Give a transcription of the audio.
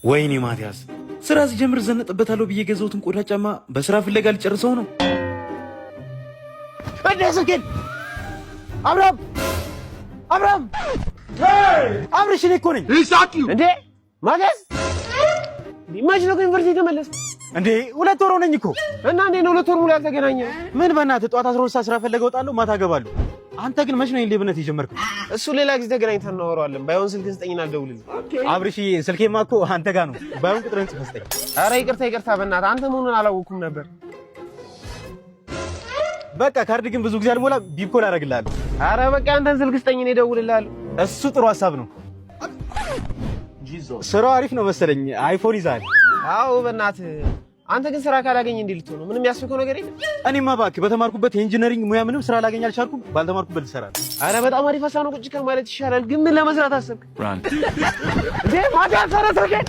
ወይኔ ማቲያስ፣ ስራ ስጀምር ዘነጥበታለሁ ብዬ የገዛሁትን ቆዳ ጫማ በስራ ፍለጋ ልጨርሰው ነው። እንዴ ስልኬን! አብርሃም፣ አብርሃም፣ አብርሽ፣ እኔ እኮ ነኝ። እንዴ ማቲያስ፣ መች ነው ከዩኒቨርሲቲ የተመለስክ? እንዴ 2 ወር ሆነኝ እኮ። እና እንዴ ነው 2 ወር ሙሉ ያልተገናኘ? ምን በእናትህ፣ ጠዋት 12 ሰዓት ስራ ፍለጋ እወጣለሁ፣ ማታ እገባለሁ። አንተ ግን መች ነው ይሄን ሌብነት የጀመርከው? እሱ ሌላ ጊዜ ተገናኝተን እናወራዋለን። ባይሆን ስልክህን ስጠኝና ልደውልልህ። አብርሽዬ፣ ስልኬማ እኮ አንተ ጋር ነው። ባይሆን ቁጥርህን ጽፈህ ስጠኝ። ኧረ ይቅርታ ይቅርታ፣ በእናትህ አንተ መሆኑን አላወኩም ነበር። በቃ ካርድ ግን ብዙ ጊዜ አልሞላም፣ beep call አደርግልሃለሁ። ኧረ በቃ አንተን ስልክ ስጠኝ፣ እኔ እደውልልሃለሁ። እሱ ጥሩ ሀሳብ ነው። ስራው አሪፍ ነው መሰለኝ፣ iPhone ይዘሃል። አዎ በእናትህ፣ አንተ ግን ስራ ካላገኘ እንዴ ልትሆን ነው? ምንም ያስብከው ነገር የለም? እኔማ እባክህ በተማርኩበት የ engineering ሙያ ምንም ስራ ላገኝ አልቻልኩም። ባልተማርኩበት ልሰራ ነው። ኧረ በጣም አሪፍ ሀሳብ ነው። ቁጭ ከማለት ይሻላል። ግን ምን ለመስራት አሰብክ? እንዴ ማቲያስ፣ ኧረ ስልኬን!